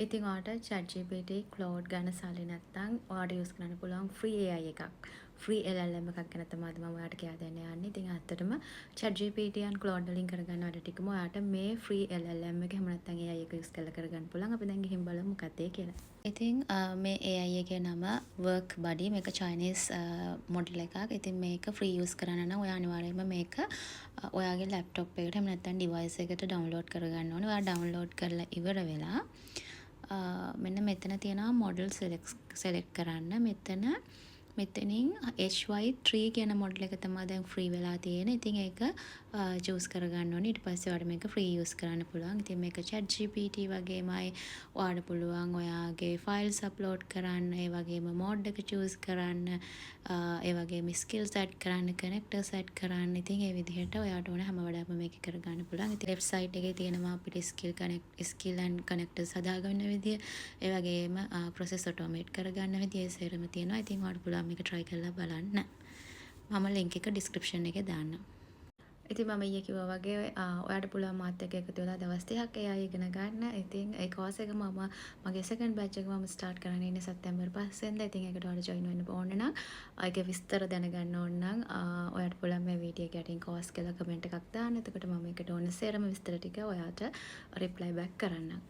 ඉතින් ඔයාට ChatGPT, Claude ගන්න සල්ලි නැත්නම් ඔයාට යූස් කරන්න පුළුවන් ෆ්‍රී AI එකක්. ෆ්‍රී LLM එකක් ගැන තමයි අද මම ඔයාට කියා දෙන්න යන්නේ. ඉතින් ඇත්තටම ChatGPT and Claude වලින් කරගන්න වැඩ ටිකම ඔයාට මේ ෆ්‍රී LLM එක එහෙම නැත්නම් AI එක යූස් කරලා කරගන්න පුළුවන්. අපි දැන් ගිහින් බලමු මොකක්ද ඒ කියලා. ඉතින් මේ AI එකේ නම Work Buddy. මේක චයිනීස් මොඩල් එකක්. ඉතින් මේක ෆ්‍රී යූස් කරන්න නම් ඔයා අනිවාර්යයෙන්ම මේක ඔයාගේ ලැප්ටොප් එකට එහෙම නැත්නම් ඩිවයිස් එකට ඩවුන්ලෝඩ් කරගන්න ඕනේ. ඔයා ඩවුන්ලෝඩ් කරලා ඉවර වෙලා මෙන්න මෙතන තියෙනවා මොඩල් සෙලෙක්ට් කරන්න. මෙතනින් HY3 කියන මොඩල් එක තමයි දැන් ෆ්‍රී වෙලා තියෙන්නේ. ඉතින් ඒක චූස් කරගන්න ඕනේ. ඊට පස්සේ ඔයාලට මේක ෆ්‍රී යූස් කරන්න පුළුවන්. ඉතින් මේක ChatGPT වගේමයි. ඔයාලට පුළුවන් ඔයාගේ ෆයිල්ස් අප්ලෝඩ් කරන්න, ඒ වගේම මෝඩ් එක චූස් කරන්න, ඒ වගේම ස්කිල්ස් ඇඩ් කරන්න, කනෙක්ටර්ස් ඇඩ් කරන්න. ඉතින් ඒ විදිහට ඔයාට ඕන හැම වැඩක්ම මේකේ කරගන්න පුළුවන්. ඉතින් ලෙෆ්ට් සයිඩ් එකේ තියෙනවා අපිට ස්කිල් ඇන්ඩ් කනෙක්ටර්ස් හදාගන්න විදිය. ඒ වගේම ප්‍රොසෙස් ඔටෝමේට් කරගන්න විදිය, ඒ සේරම තියෙනවා. ඉතින් ඔයාලට පුළුවන් මේක try කරලා බලන්න. මම ලින්ක් එක ඩිස්ක්‍රිප්ෂන් එකේ දාන්නම්. ඉතින් මම ඊයේ කිව්වා වගේ ඔයාට පුළුවන් මාත් එක්ක එකතු වෙලා දවස් 30ක් AI ඉගෙන ගන්න. ඉතින් ඒ කෝස් එක මම මගේ සෙකන්ඩ් බැච් එක මම ස්ටාර්ට් කරන්න ඉන්නේ සැප්තැම්බර් 5 වෙනිදා. ඉතින් ඒකට ඔයාලට ජොයින් වෙන්න ඕන නම්, ඒකේ විස්තර දැනගන්න ඕන නම්, ඔයාට පුළුවන් මේ වීඩියෝ එක යටින් කෝස් කියලා කමෙන්ට් එකක් දාන්න. එතකොට මම ඒකට ඕන සේරම විස්තර ටික ඔයාට රිප්ලයි බෑක් කරන්නම්.